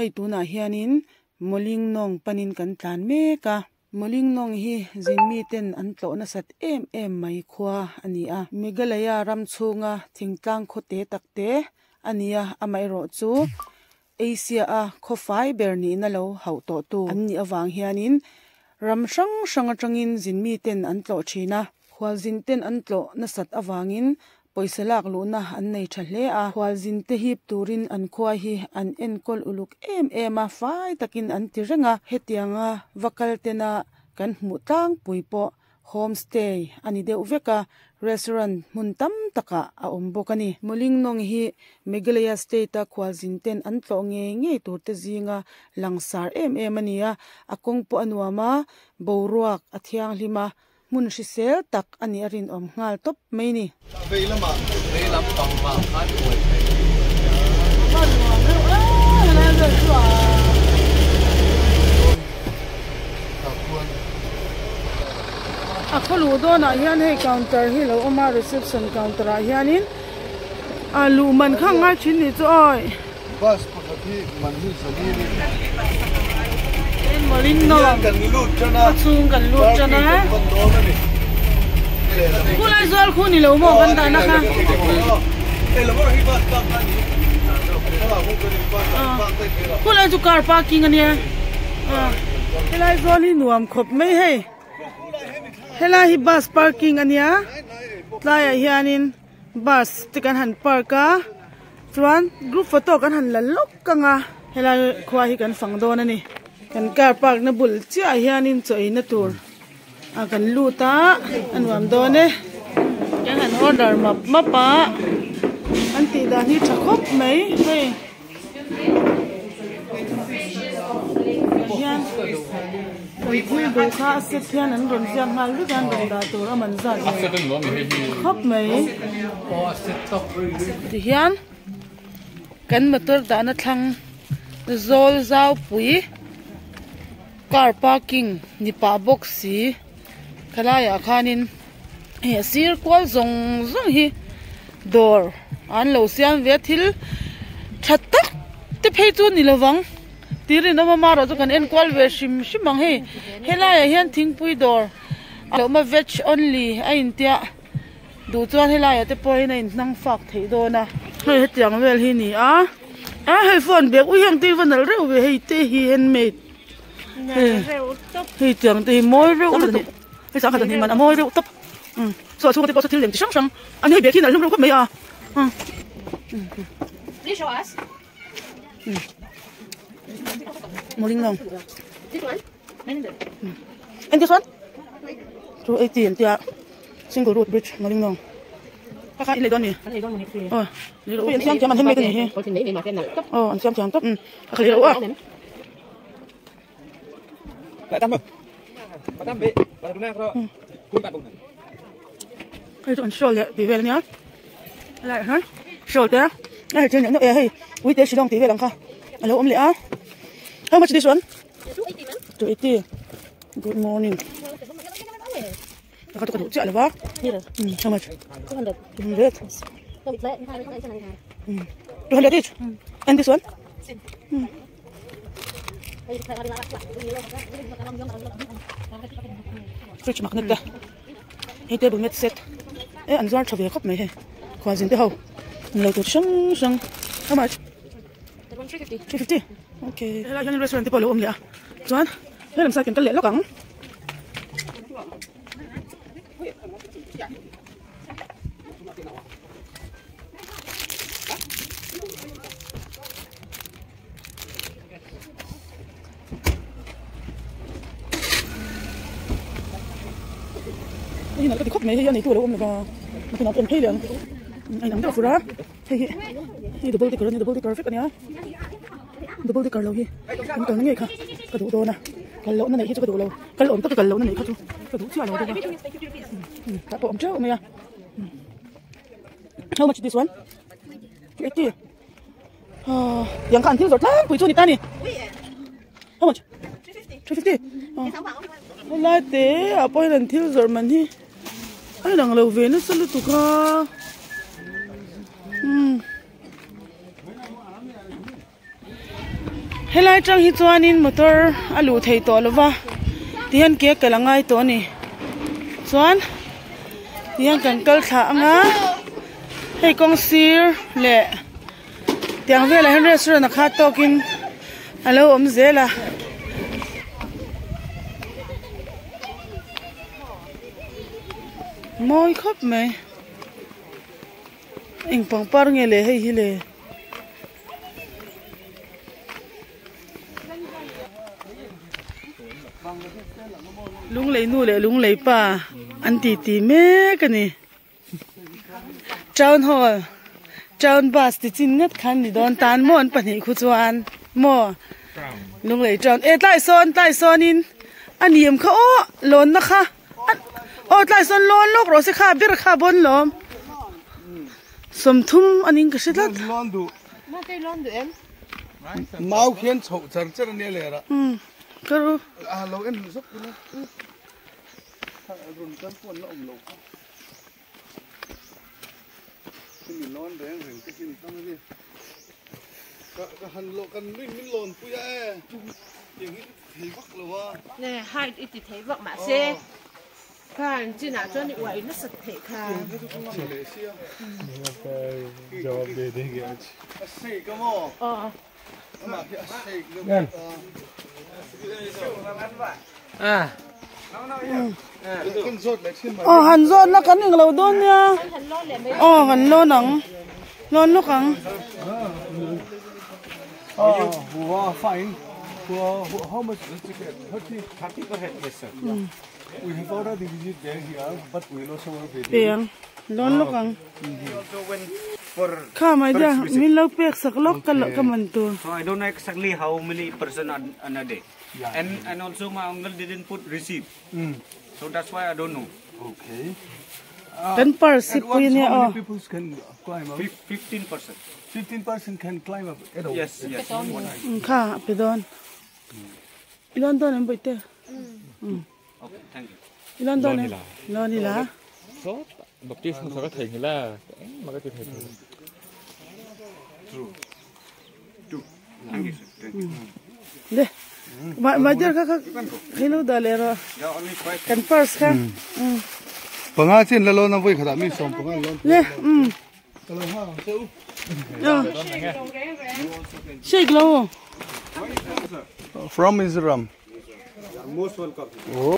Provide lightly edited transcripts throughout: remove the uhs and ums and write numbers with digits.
Hei tunah hianin Mawlingnawng panin kan tlan mek a. Mawlingnawng hi zin miten an tlawh nasat em em mai khua a ni a. Meghalaya ram chhunga thingtlang khaw te tak te a ni a, amaherawhchu Asia a khawfai ber nihna lo hauh tawhtu an nih avang hianin ram hrang hrang atangin zin miten an tlawh thin a. Khualzin ten an tlawh nasat avangin pawisa lak luhna an nei tha hle a. Khualzin te hip turin an khua hi an enkawl uluk em em a, fai takin an ti reng a. Hetianga va kal tena kan hmuh tlangpui pawh Homestay a ni deuh vek a, restaurant hmun tam takah a awm bawk a ni. Mawlingnawng hi Meghalaya state-a khualzin ten an tlawh ngei ngei tur te zinga langsar em em a ni a, a kawng pawh a nuam a, boruak a thianghlim a, hmun hrisel tak a nih a rinawm nghal tawp mai a ni. Vei lamah vei lam pangah khan buai theih. A khaw luh dawnah hian hei counter hi lo awm a reception counter ah hianin a luh man kha ngai thin nih chu awi. Bus pakhat hi man hi zali a ni. Khaw chhung kan lut tan a. Khulai zual khu ni lo maw kan dahna kha. Khulai chu car parking a nia. Helai zawl hi nuam khawp mai hei. Helai hi bus parking a nia. Tlaiah hianin bus te kan han park a chuan group photo kan han la lawk ang a helai khua hi kan fang dawn a ni kan car park na bul chiah ah hianin chaw ei na tur a kan lut a a nuam dawn e kan han order map map a an tih dan hi tha khawp mai hei. Hian kan thil duh kha a set hian an rawn ziak nghal vek a an rawn dah tur a man zat ve khawp mai tihian kan motor dahna thlang zawl zau pui car parking ni pah bawk si khalaiah khanin hei a sir kual zawng zawng hi dawr an lo siam ve a thil tha tak te phei chu a ni lovang tih rinawm a marawh chu kan en kual ve hrim hrim ang hei helaiah hian thingpui dawr a lo awm a veg only a intia duh chuan helaiah te pawhin a inhnang fak theih dawn a hei hetiang vel hi a ni a a hei phone bag ui heng te hi va nalh reuh ve hei te hi handmade hei tiang te hi mawi reuh lutuk. Hei sangha dan hi man a mawi reuh tawp umm saw a chhunga te pawh saw thil lem chi hrang hrang a ni hei bag hi nalh hlum reuh khawp mai a umm Mawling long and this one 280 an tia single road bridge Mawling long kha kha in lei dawn mi aw an siam thiam an handmade a ni hi aw an siam thiam tawp umm a kha lei reuh a. Hei chu an shawl leh tih vel ania helaiah hian shawl te a hei thil neuh neuh e hei uite shillong tih vel ang kha a lo awm leh a how much this one 280 good morning ka duh chiah lo va how much 200 200 each and this one Fridge magnet te hei table mat set e an zuar tha ve khawp mai hei khualzin te ho an lo tur chi hrang hrang how much 350 okay helai hian restaurant te pawh a lo awm leh a chuan helam side kan kal leh lawk ang. Hei hi nalh ka ti khawp mai hei a neitu a lo awm lova nakinah pawh an phei leh ang a inang deuh fur a hei hi hei double decker a ni double decker vek a nia double decker lo hi an kalna ngei kha ka duh dawn a kal lohna neih hi chu ka duh lo kal awm taka kal lohna neih kha chu ka duh chiah lo bawk a tah pawh a awm teuh mai a how much this one 280 ah yang kha an thil zawrh tlangpui chu a ni ta a ni how much 350 helai te ah pawh hian an thil zawrh man hi a inang lo ve nasa lutuk a umm. Helai tang hi chuanin motor a luh theih tawh lova tihian ke kal a ngai tawh a ni chuan tihian kan kal thla anga hei kawng sir leh tiang velah hian restaurant a khat tawkin a lo awm zel a. Mawi khawp mai eng pangpar nge le hei hi le. Lunglei nu leh lunglei pa an ti ti mek a ni town hall town bus ti chin ngat khan ni dawn tan maw an pahnih khu chuan maw lunglei town e tlai sawn tlai sawn in a niam kha aw lawnna kha aw tlai sawn lawn lawk rawh se kha ber kha bawn lawm. Sawmthum a ning ka hre tlat. Lawn duh. Mau khian chhoh char char a nia leh rah. Umm ka ru. A lo en zawk ila. Run tan pawh an la awm lo kha. Hemi lawn reng reng te hi ni tam a ni. Ka ka han lo kan min min lawn pui a e. Tiang hi thei vak lo a. Nge height i ti thei vak mahse. Khan chinah chuan i uai nasat theih kha. Aw han zawt la kan englo dawn nia aw kan lawn ang lawn lawk ang. Piang lawn lawk ang kha mai dia min lo pek sak lawk ka ka man tur. So I don't know exactly how many person on, on a day. Yeah. And and also my uncle didn't put receipt. Mm. So that's why I don't know. Okay. Kan purse hi pui ania aw. How many people can climb up? 15 person. 15 person can climb up at all. Yes, yes. Kha pe dawn. I lawn dawn em bawihte? Okay, thank you. I lawn dawn em? Lawn ila. Sawt Baptist hmasa ka thei ngila engmah ka ti thei thei. True. Two. Thank you sir. Thank you. Le. Ma ma der kha kha hello da le ro. Kan purse kha. Panga chin la lawn a vawi khatah mi sawm panga lawn. Le. Um. Shake lo. From Mizoram. Most welcome. Oh.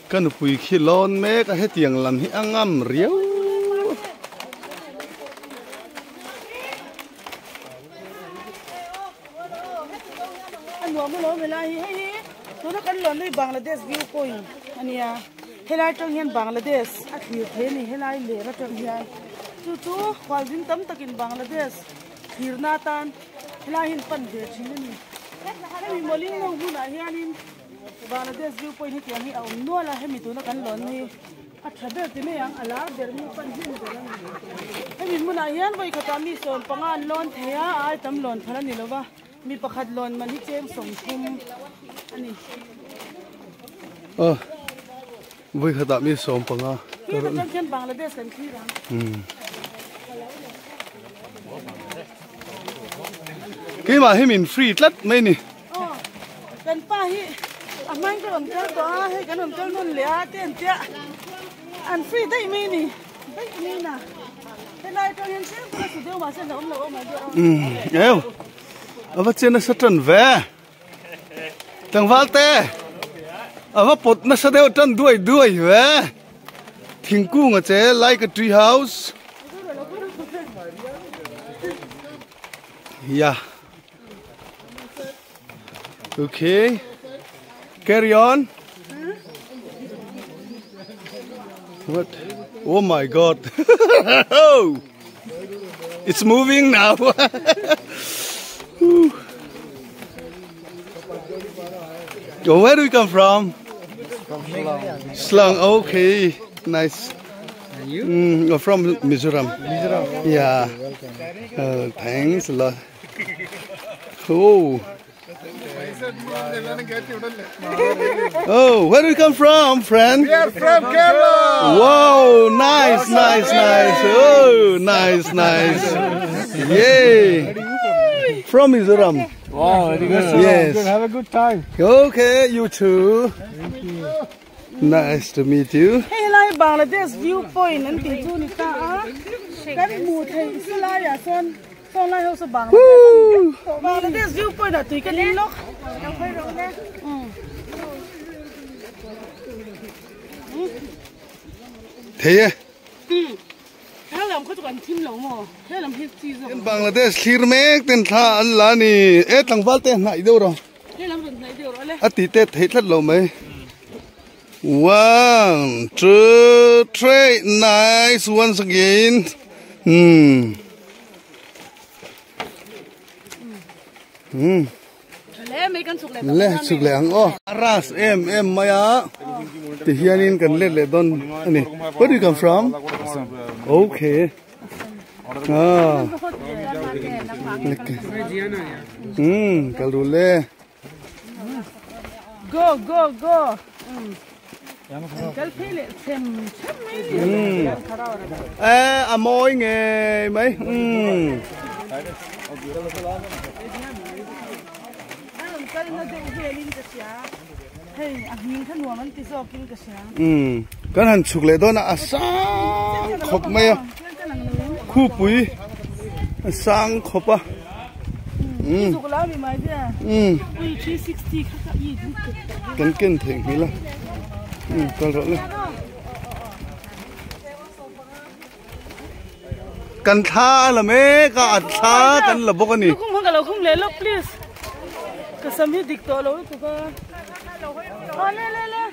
Ka nupui khi lawn mek a hetiang lam hi a ngam riau. A nuam alawm helai hi hei hi tuna kan lawn hi Bangladesh view point a nia helai atang hian Bangladesh a thlir thei a ni helai ler atang hian chu chu khualzin tam takin Bangladesh thlirna atan helai hi an pan ve thin a ni hemi mawlingno hmunah hianin Bangladesh view point hi tiang hi a awm nual a hemi tuna kan lawn hi. A tha ber ti mai ang, a lar ber mi pan hlim ber a ni. Hemi hmunah hian vawi khatah mi sawm panga an lawn thei a, a ai tam lawn phal a ni lova, mi pakhat lawn man hi cheng 30 a ni. Aw, vawi khatah mi 15. Khi atang khian Bangladesh kan thlir ang. Keimah hi min free tlat mai ni. Aw, kan pa hi a hmain ka rawn kal tawh a, hei kan rawn kal nawn leh a te an tia an free daih mai ni, daih mai na helai atang hian tlem pawh a su deuh mahse hlauhawm lo awm mai deuh a. Umm eu a va che nasa tan ve tlangval te a va pawt nasa deuh tan duai duai ve thingkung a che like a tree house yeah. Okay, carry on. What? Oh my God. It's moving now. Oh, where do you come from? From Shillong. Shillong, okay. Nice. And you? From Mizoram. Mizoram. Yeah. Welcome. Thanks a lot. Oh. Oh, where do you come from, friend? We are from Kerala. Wow, nice, nice, nice. Oh, nice, nice. Yay. From Mizoram. Wow, very good. Yes. Good. Have a good time. Okay, you too. Thank you. Nice to meet you. Hei lai Bangladesh viewpoint an tih chu ni ta a kan hmuh theih si laiah chuan sawn lai ho saw Bangladesh Bangladesh viewpoint ah tui kan in lawk Thei e. He lam khaw chu kan thim lo maw he lam hi chi zawk. Bangladesh thlir mek ten thla an la a ni e tlangval te hnaih deuh rawh. A ti tet theih tlat lo mai. One, two, three, nice once again. Hmm. Hmm. Le chuk leh ang aw. A ras em em mai a. Ti hianin kan let leh dawn a ni. Where do you come from? Okay. Ah. Hmm, kal ru le. Go go go. Kal phei leh chem chem mai ni. Eh, a mawi ngei mai. Hmm. A rawn kal na deuh velin ka hria. Hei, a hming kha nuam an ti zawkin ka hria. Umm, kan han chhuk leh dawn a, a sang khawp mai a, khupui a sang khawp a. Umm, umm, kan ken theih hmel a, umm kal rawh le. Kan thla a la mek a, a thla kan la bawk a ni. Lukhum ka lo khum leh lawk please. Ka sam hi dik tawh lo lutuk a. Aw le le le.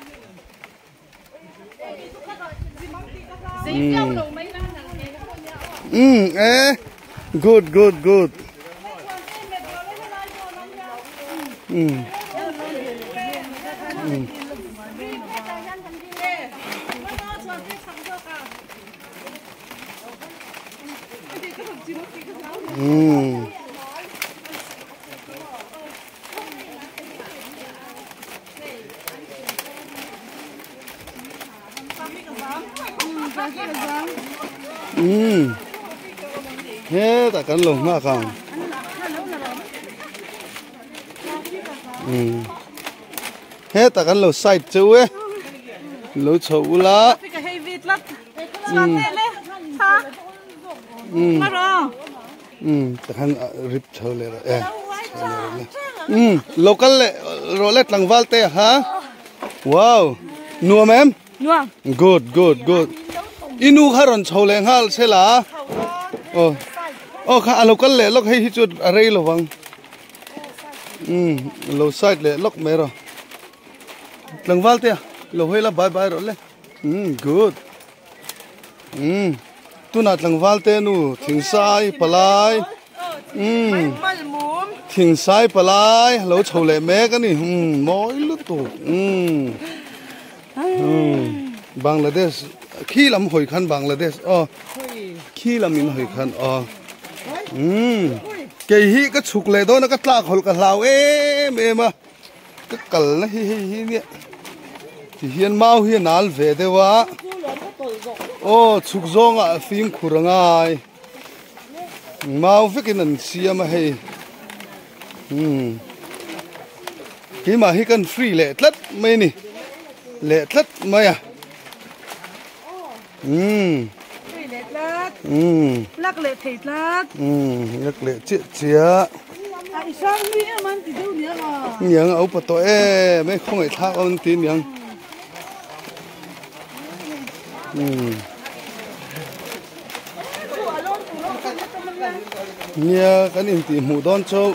Um e good good good. Um. Um. Um. Um. Hetah kan lo nghak ang. Um. Hetah kan lo side cheu e. Lo chho ula. Um. Um takhan rip chho leh rawh e. Um local leh rawh le tlangval te ha. Wow. Nuam em? Nuam. Good good good. I nu kha rawn chho leh nghal se la. Aw. Aw kha a local leh lawk hei hi chu a rei lovang. Um lo side leh lawk mai rawh. Tlangval te a lo hawi la bye bye rawh le. Um good. Um tunah tlangval te nu thingsai palai um thingsai palai lo chho leh mek a ni um mawi lutuk um um Bangladesh khi lam hawi khan Bangladesh aw khi lam in hawi khan aw um kei hi ka chhuk leh dawn a ka tlak hawlh ka hlau em em a. Ka kal na hi hei hi nia ti hian mau hi a nal ve deuh a aw chhuk zawngah a fimkhur a ngai mau vekin an siam a hei umm keimah hi kan free leh tlat mai a ni leh tlat mai a umm umm umm lak leh chiah chiah. Niang a upa tawh em e khawngaih thlak awm ti niang umm nia kan intih hmuh dawn chauh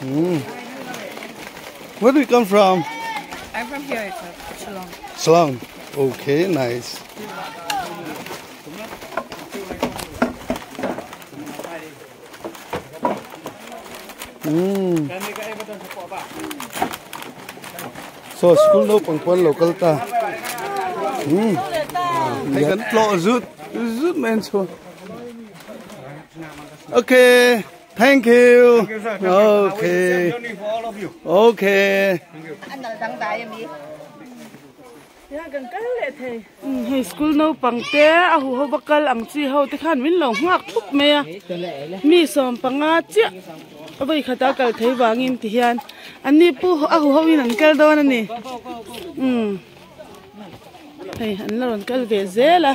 umm where do you come from? I'm from here itself, Shillong. Shillong okay nice. Umm saw school naupang pawh an lo kal ta umm hei kan tlawh zut zut mai an chhuak okay. Thank you. Okay. Okay. Hei school naupang te a hu ho va kal ang chi ho te khan min lo nghak thup mai a mi 15 chiah a vawi khata kal thei vangin ti hian an ni pu a hu ho in an kal dawn a ni umm hei an la rawn kal ve zel a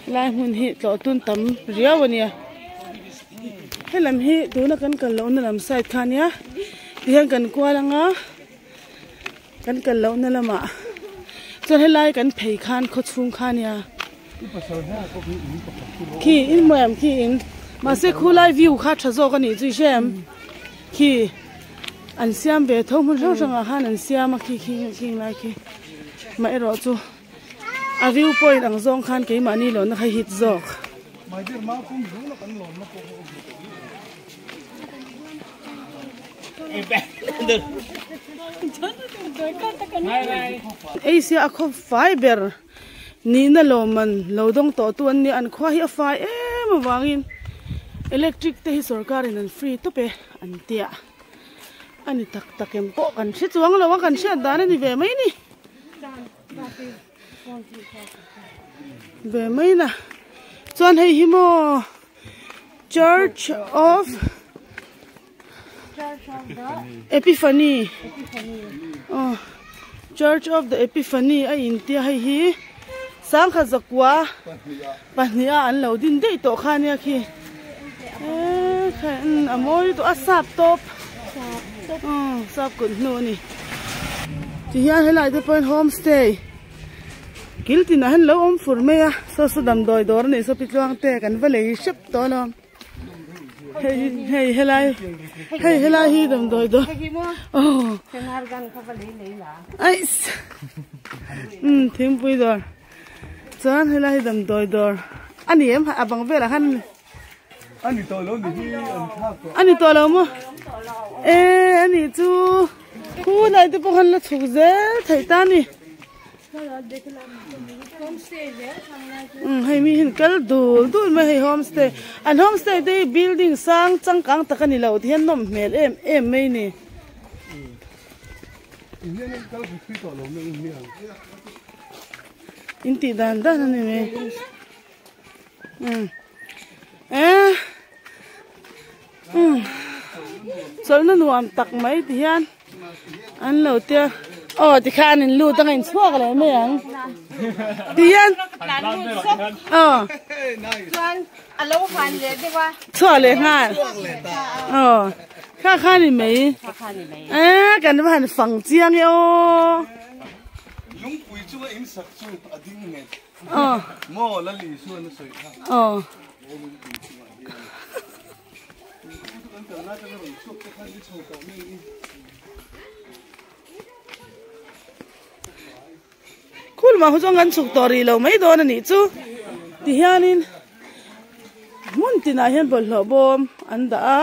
helai hmun hi tlawh tun tam riau a nia helam hi tuna kan kal lohna lam side kha ania tihian kan kual anga. Kan kal lohna lamah chuan helai kan phei khan khaw chhung kha ania khi in hmuh em khi in mahse khulai view kha tha zawk a nih chu i hre em khi an siam ve tho hmun hrang hrangah khan an siam a khi khi khing lai khi amaherawh chu a view point ang zawng khan keimahni lohna kha hit zawk. Asia a khaw fai ber nihna lawmman lo dawng tawh tu an nia an khua hi a fai em avangin electric te hi sorkar in an free tawp e an tia a ni tak tak em pawh kan hre chuang lo a kan hriat dan a ni ve mai ni ve mai na chuan hei hi maw. Church of Epiphany aw Church of the Epiphany a intia hei hi sangha zakua pahniha an lo din daih tawh kha ania khi eee khai a mawi tawh a sap tawp sap kut hnu a ni tihian helai te pawhin homestay. Kil tinah hian lo awm fur mai a saw saw damdawi dawr a nih saw pi tluang te kan va lei hrep tawh alawm hei hei helai hei helai hi damdawi dawr aw ais um thingpui dawr chuan helai hi damdawi dawr a ni em a bang velah khan ani tawh lo ni hi an thlak tawh ani tawh lo maw e ani chu khulai te pawh khan la chhuk zel theih ta ni um hei mi hian kal dul dul mai hei homestay an homestay te hi building sang changkang tak ani lo ti hian nawm hmel em em mai ni in tih dan dan ani mai. Eh. Um. Chawlhna nuam tak mai ti hian an lo tia aw tikhan in lut anga in chhuak leh mai ang ti hian aw chuan a lo han leh deuh a chhuak leh nghal aw kha kha ni mai eh kan va han fang chiang e aw lungpui chunga in sak chu a ding nghet Aw. Maw Lal Isuan a sawi kha. Aw. Khul mah hu chuan kan chhuk tawh rih lo mai dawn a nih chu tihianin hmun tinah hian bawlhhlawh bawm an dah a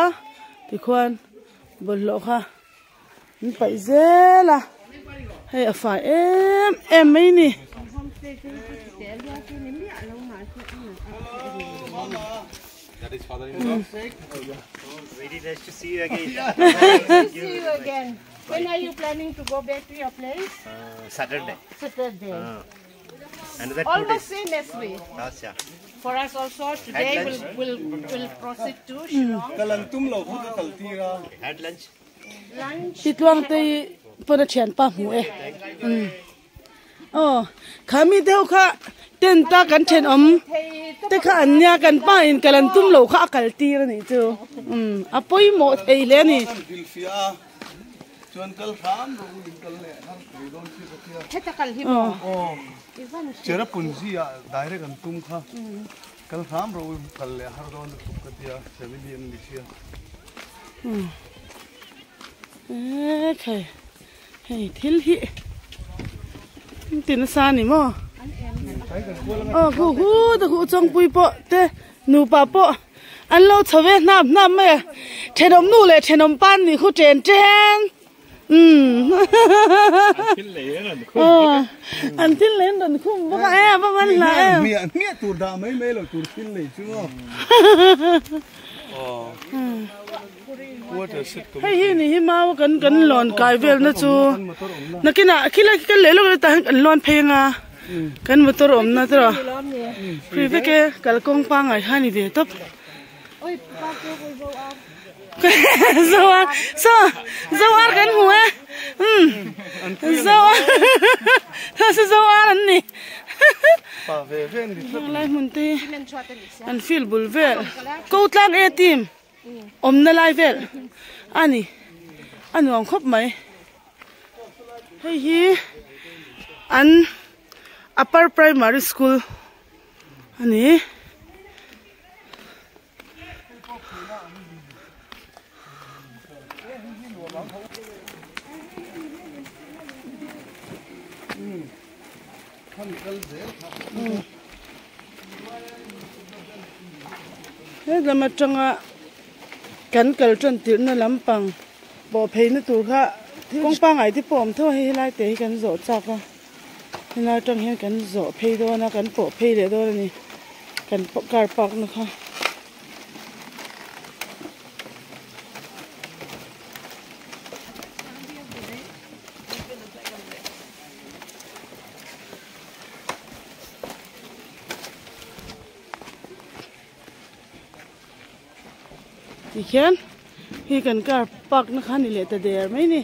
tikhuan bawlhhlawh kha An paih zel a, hei a fai em em mai ni. Very nice to see you again. See you again. When are you planning to go back to your place? Saturday. Saturday. Another 2 Almost days. same as we. Acha. For us also today we'll, we'll, we'll proceed to Shillong. Kal an tum lo khu ka kal tir a. Had lunch. Ti tluang te pawn a thian pa hmu e. Um. Aw, kha mi te ho kha tent a kan thenawm te kha an nia kan pa in kal an tum lo kha a kal tir a nih chu. Um, a pawimawh thei hle a ni. Chuan kal hram rawh u in kal leh har thei dawn chi ka tia. Heta kal hi maw? Aw. Cherrapunji ah direct an tum kha. Kal hram rawh u kal leh har dawn lutuk ka tia family an ni sia. Eee khai hei thil hi ti nasa a ni maw aw khu hu te khu chawngpui pawh te nupa pawh an lo chho ve hnap hnap mai a thenawm nu leh thenawm pa an nih khu chen chen. Umm an thil lei an rawn khum bawk a e a va man hlah em. Hmiah hmiah tur dah mai mai lo tur thil lei chu aw. Hei hi ni hi mau kan kan lawn kai vel na chu nakinah khilai khi kan leh lawk tah hian kan lawn phei anga kan motor awmna te rawh free vek e kalkawng pangngai kha a ni ve tawp. Zoar so zoar kan hmu e umm zoar zoar an ni lai hmun te hi an field bul vel ko tlang e team awmna lai vel a ni a nuam khawp mai hei hi an upper primary school a ni. Helam atanga kan kal tan tirhna lampang pawh pheina tur kha kawng pangngai te pawh a awm tho a hei helai te hi kan zawh chak a. Helai atang hian kan zawh phei dawn a kan pawh phei leh dawn a ni kan car park na kha. Tikhian hei kan car park na kha a ni leh ta der mai a ni.